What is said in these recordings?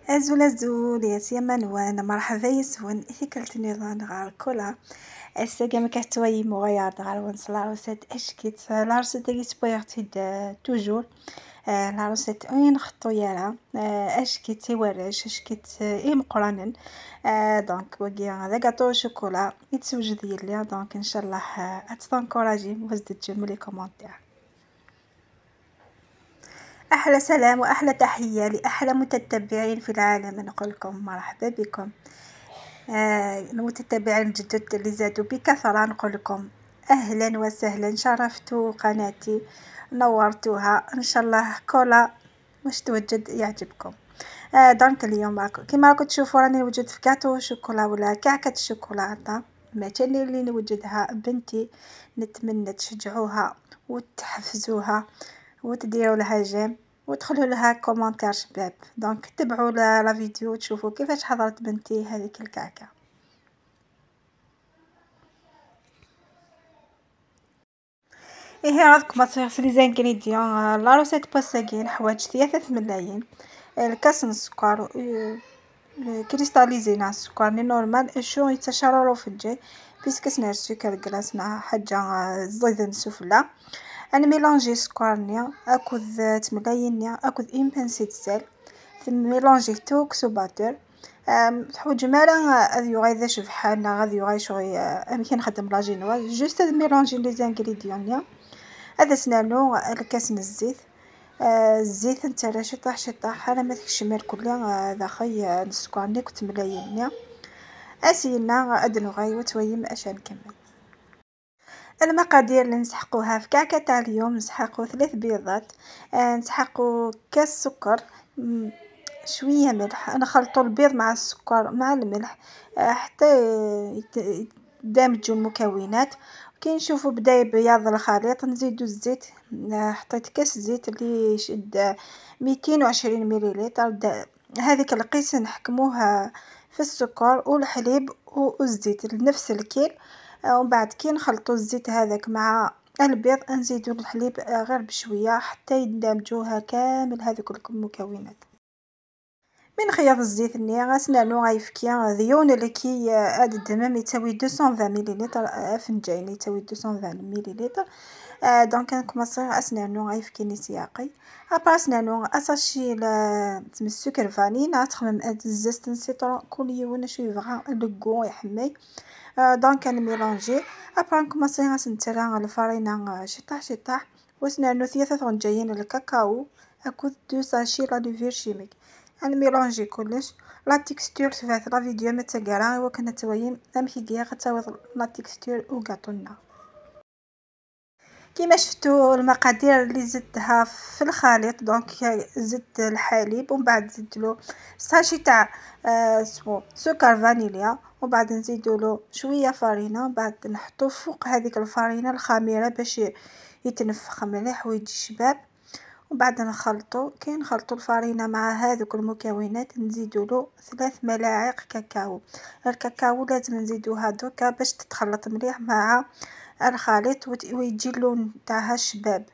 أزول أزول يا سيما مرحبا يسون هيكلت نظام غار كولا الساقة كتوي مغير غار ونس la recette اشكيت la recette اللي سبويرتي toujours la recette وين خطو يارا اشكيت ورش اشكيت اي مقرانن donc وكي هذا gâteau chocolat يتسوجد يلي donc ان شاء الله اتنكوراجي وزد تجمل les commentaires. احلى سلام واحلى تحية لاحلى متتبعين في العالم، نقول لكم مرحبا بكم. المتتبعين الجدد اللي زادوا بكثرة نقول لكم اهلا وسهلا، شرفتوا قناتي نورتوها، ان شاء الله كولا واش توجد يعجبكم. donc اليوم كيما راكم تشوفوا راني وجدت في gâteau chocolat ولا كعكه الشوكولاتة ماشي اللي نوجدها بنتي، نتمنى تشجعوها وتحفزوها وتديروا لها j'aime وتدخلوا لها commentaire شباب. donc تبعوا la vidéo تشوفوا كيفاش حضرت بنتي هذيك الكعكه. ايه راكم في les ingrédients la recette باساكين حوايج 3 ملايين، الكاس السكر cristallisé نا السكر ني normal شو يتشرروا في الجاي puisque سنا السكر glace نا حاجة زيد سفلى. انا mélanger سكر نيا اكل تملايين نيا اكل une pincée de sel mélanger tout sous batteur تحوج مالا غادي يغاي شبحان غادي يغاي شغي امكن نخدم la génoise juste mélanger les ingrédients نيا. هذا سنانو الكاس من الزيت، الزيت نتاع شطح شطح انا ما تكشمل كلها داخل السكر ني كنت ملايين نيا اسينا ادنو غاي وتويم اش نكمل. المقادير اللي نسحقوها في كعكه تاع اليوم، نسحقو 3 بيضات، نسحقو كاس سكر، شوية ملح. نخلطو البيض مع السكر مع الملح حتى يندمجوا المكونات. كي نشوفو بدا يبيض الخليط نزيدو الزيت، حطيت كاس زيت اللي يشد 220 مليلتر، هذيك القيس نحكموه في السكر والحليب والزيت نفس الكيل. ومن بعد كي نخلطو الزيت هذاك مع البيض نزيدو الحليب غير بشوية حتى يندمجوها كامل هذوك المكونات. من خياط الزيت ني غاسنانو غيفكي ديون اللي كي هاد الدمام يتساوي 220 مليلتر، فنجان يتساوي 220 مليلتر. donc نكمصي اسنانو غيفكي نسياقي ابا اسنانو un sachet تم السكر vanillé تخمم ال zeste ن citron كل يوم شو يبغى le goût يحمي. donc انا mélanger après نكمصي غاسنترا الفرينة شطح شطح وسنانو 3 غنجاين الكاكاو اكو 2 sachets la levure chimique. انا mélanger كلش la texture تبعت la vidéo ما تقرا وكنا توين امشي كيا غتاوض la texture و كاطونا. كيما شفتوا المقادير اللي زدتها في الخليط، donc زدت الحليب ومن بعد زدت له sachet تاع سكر فانيليا، ومن بعد نزيدوا له شوية فرينه، ومن بعد نحطو فوق هذيك الفرينة الخميره باش يتنفخ مليح ويجي شباب. ومن بعد نخلطو، كي نخلطو الفرينة مع هذوك المكونات نزيدو له 3 ملاعق كاكاو. الكاكاو لازم نزيدوها دوكا باش تتخلط مليح مع الخليط ويجي اللون تاعها شباب.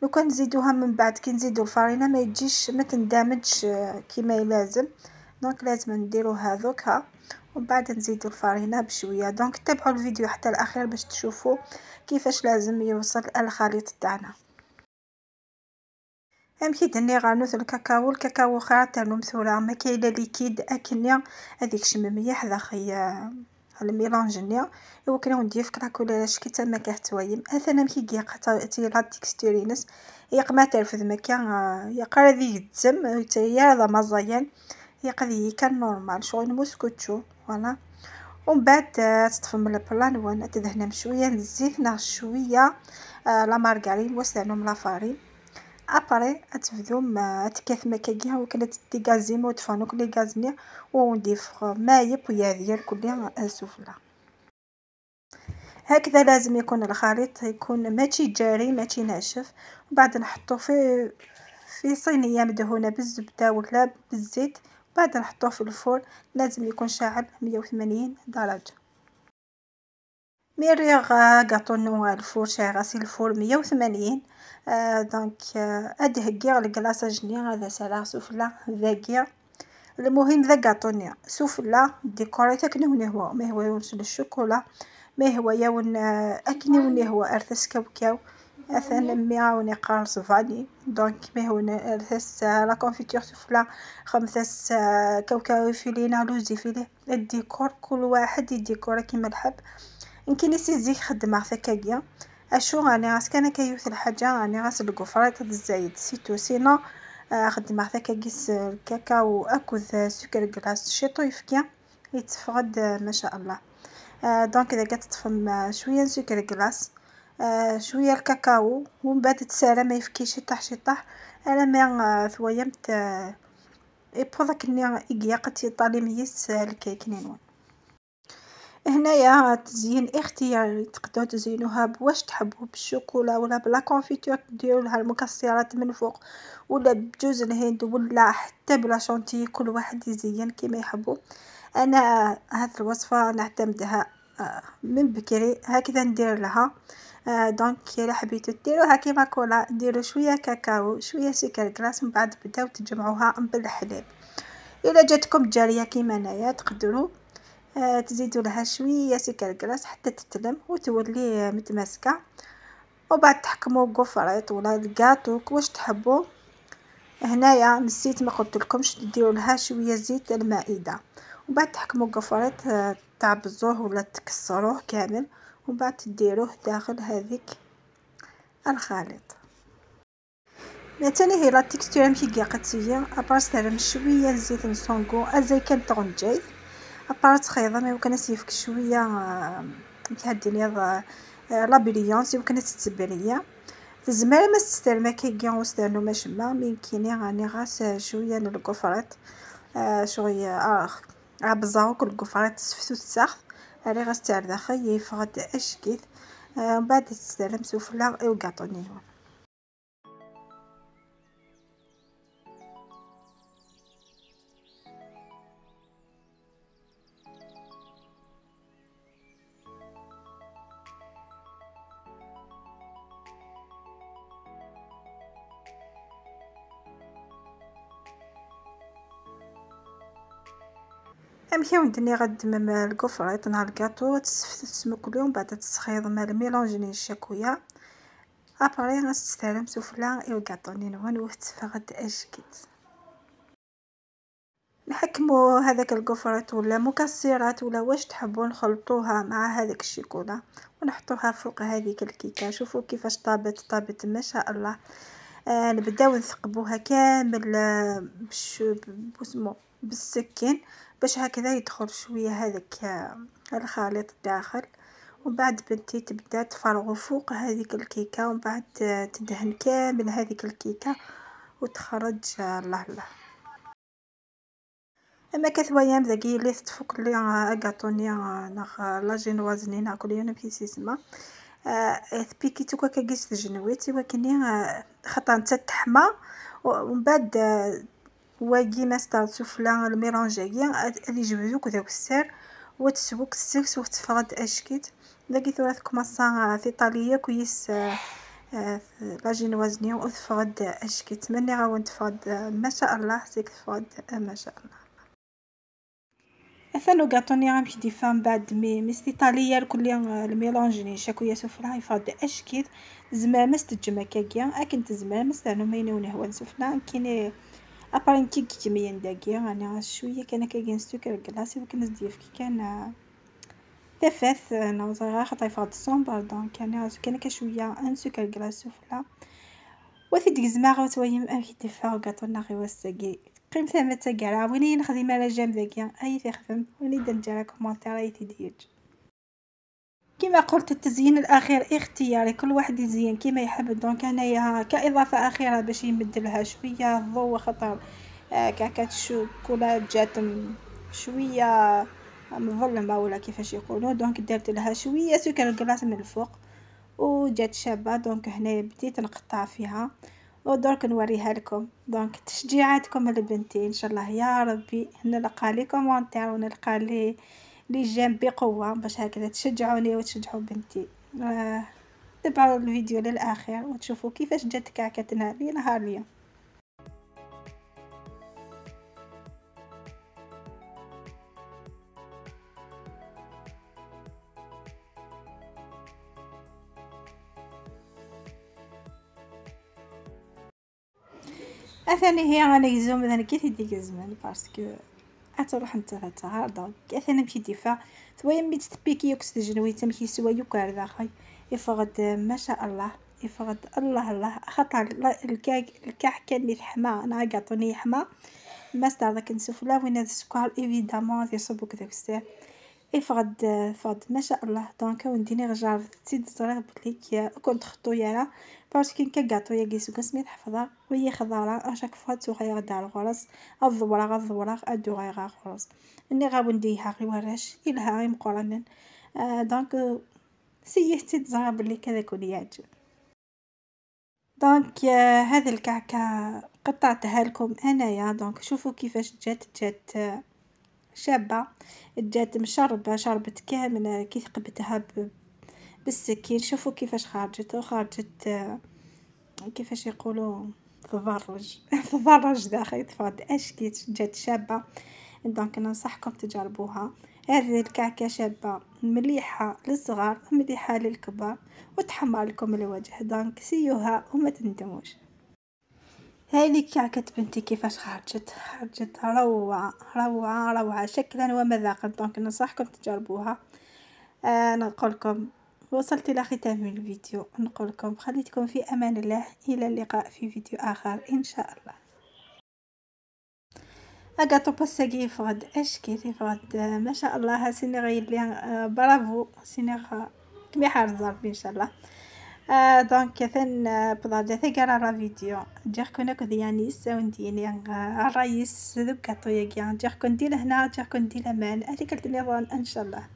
لو كان نزيدوها من بعد كي نزيدو الفرينة ما يجيش ما تندمجش كيما لازم، donc لازم نديروها دوكا ومن بعد نزيدو الفرينة بشوية. donc تابعوا الفيديو حتى الاخير باش تشوفوا كيفاش لازم يوصل الخليط تاعنا. امشي دني غانوث الكاكاو، الكاكاو خير تاع مثوله ما كاينه liquide اكنيا هذيك شمميه حدا خي ال mélange نيا وكنا ندير في la couleur شكي تما كحتوايم اثنا مكي كيق تي la texture ينس يقما ترفد مكان يقرا ذي الدم تي هذا مزيان يقضي كان normal شغل موسكوتشو voilà. ومن بعد تطفم ال plat نوان تدهنم شوية الزيت نا شوية la margarine وسانوم la farine après تبدو تكاث مكاكيها وكانت ديغازيم وتفانو كلي غازني ونديف مايب ويا ديال كلي سفلى. هكذا لازم يكون الخليط يكون ماشي جاري ماشي ناشف. وبعد نحطو في صينية مدهونه بالزبده ولا بالزيت، بعد نحطوه في ال four لازم يكون شاعل 180 درجه. ميريغ كاطو نو ال four شاعل ال four 180. donc ادهكي ال glaçage ني هذا سالا سفلى ذاكي المهم ذا كاطونيا سفلى ديكوريتا كنوني هو ما هو يونس الشوكولا ما هو يون اكنوني هو ارثس كاوكاو اثن ميا قارص فاني. donc ما هو ارثس la confiture سفلى خمسة كاوكاو فيلينا لوزي فيلي الديكور كل واحد يديكورا كيما الحب. يمكن يسيزيك خدمة ثكاكيا اشو راني غاس كان كيوث الحاجة راني غاس الكفريط الزايد c'est tout sinon خدمة ثكاكيس الكاكاو اكوذ سكر glace شيطو يفكيا يتفقد ما شاء الله. donc اذا كتطفم شوية سكر glace شوية الكاكاو ومن بعد تسالى ما يفكيش شطح شطح انا ما ثويمت يبوضك ني إيقياقت يطالي ميس الكيك نينون. هنايا تزيين اختياري تقدروا تزينوها بواش تحبوا بالشوكولا ولا ب la confiture ديروا لها المكسرات من فوق ولا بجوز الهند ولا حتى ب la chantilly، كل واحد يزين كيما يحبوا. انا هذه الوصفة نعتمدها من بكري هكذا ندير لها. donc الا حبيتو ديروها كيما كولا ديروا شوية كاكاو شوية سكر glace من بعد بداو تجمعوها بالحليب. الا جاتكم جارية كيما انايا تقدروا تزيدوا لها شوية سكر glace حتى تتلم وتولي متماسكة، وبعد تحكموا gaufrette ولا الكاطو واش تحبوا. هنايا نسيت ما قلت لكمش ديروا لها شوية زيت المائدة، وبعد تحكموا gaufrette تعبزوه ولا تكسروه كامل وبعد تديروه داخل هذيك الخليط. مثلا هي la texture ماشي كاع قتيه ابارس ترم شوية زيت نصونكو ازاي كان طونجاي ابارت خيضه ما يمكن يفك شوية كهدي لي la brillance يمكن تتبريه تزمر ما تسترما كي كاع وسترنو ما شما مين كيني راني غاس شوية ال gaufrette شوية عبزاوك ال gaufrette سفتو تسخ راني غاس تاع داخل يفغد اشكيت من بعد تستلم سفلى او كاطوني. امشي وندني غدمم ال gaufrette نهار الكاطو تسفت تسمكلو ومن بعد تسخيض مع ال mélange ني الشاكويا après غاستستلم سفلى ايو كاطو نون وتفغد اشكيت. نحكمو هذاك ال gaufrette ولا مكسرات ولا واش تحبوا نخلطوها مع هذاك الشيكولا ونحطوها فوق هذيك الكيكه. شوفوا كيفاش طابت طابت ما شاء الله. نبداو نثقبوها كامل بسمو بالسكين باش هكذا يدخل شوية هذاك الخليط داخل، ومن بعد بنتي تبدا تفرغو فوق هذيك الكيكه ومن بعد تدهن كامل هذيك الكيكه وتخرج الله الله. اما كثويام ذاكي اللي تفوق لي كاطونيا ناغ la génoise ني ناكل يوم بيسي سما بيكيتو كاكيس تجنويتي وكني خاطر نتا تحمى ومن بعد واجي ما سفلى ال mélange اللي جبدوك داك السر وتسوك السكس وتفرد اشكيت داكي ثلاث كوماسا ايطالية كويس la génoise ني وتفرد اشكيت مني غاون تفرد ما شاء الله سيك تفرد ما شاء الله. اثنو كاطوني غنمشي ديفا بعد مي ايطالية الكل ال mélange ني شاكويا سفلى يفرد اشكيت زمامس تجمع كاكيا اكن تزمامس لانو مينون هو سفلى كاين après كي كمية داكي راني شوية كان كاين سكر glace وكان نزيد كي كان تفاث نوزغا خاطر يفرد sombre donc انا كان كشويه ان سكر glace سفلى وثي زما غوتويم امشي تفا كاطونا غي وساكي قيم ثما تاكرا وين نخدم على j'aime داكي اي تخدم وين دنجرا commentaire اي تديج. كما قلت التزيين الاخير اختياري كل واحد يزين كما يحب. donc انايا كاضافه اخيرة باش يمد لها شوية الضوء خاطر كعكه الشوكولا جات شوية مظلمة ولا كيفاش يقولوا، donc درت لها شوية سكر glace من الفوق وجات شابه. donc هنايا بديت نقطع فيها ودرك نوريها لكم. donc تشجيعاتكم لبنتي ان شاء الله يا ربي نلقى les commentaires ونلقى les j'aime بقوة باش هكذا تشجعوني وتشجعوا بنتي. تبعوا الفيديو للاخير وتشوفوا كيفاش جات كعكتنا لنهار اليوم. اثاني هي غانا يزوم مثلا كي تديك الزمان parce que اتروح انت تهار. donc اثاني مشي ديفا ثويا مي تبيكي اكسجين ويتم كيسوا يوكار داخل يفغد ما شاء الله، يفغد الله الله. خاطر الكعكه اللي تحمى انا كاطوني يحمى ما ستعرضك نسفلا وين هذا السكر évidemment يصبوك داك الساعه يفغد فغد ما شاء الله. donc ونديني غجار تزيد صغير بليك كنت خطو يارا parce que كا كاطو يا كيسو كسميت حفظه وهي خضاره à chaque fois توغي غدا الغرس الضورة غضورة ادو غير غرس اني غاونديها غي وراش الها غي مقرنن. donc سيحتي تزرع بلي كذا كل يعجب. donc هذه الكعكه قطعتها لكم انايا. donc شوفوا كيفاش جات، جات شابه، جات مشربه، شربت كامل كي ثقبتها بالسكين. شوفوا كيفاش خرجت، وخرجت كيفاش يقولوا تفرج تفرج داخل تفرج اشكيت، جات شابه. donc ننصحكم تجربوها. هذه الكعكه شابه مليحه للصغار مليحه للكبار وتحمر لكم الوجه. donc سيوها وما تندموش. هذه كعكة بنتي كيفاش خرجت، خرجت روعة روعة روعة شكلا ومذاقا. donc ننصحكم تجربوها. نقول لكم وصلت إلى ختام الفيديو، نقول لكم خليتكم في أمان الله، إلى اللقاء في فيديو آخر إن شاء الله. أكاتو باساكي يفغد أشكي يفغد ما شاء الله. سيني غير برافو سيني كمي حارز ربي إن شاء الله. donc ثان بضاجة ثقرا la vidéo جاكو كذيانيس ونديني الرئيس ذوك كاطو ياكي جاكو ندير هنا جاكو ندير امان هذيك النظام ان شاء الله.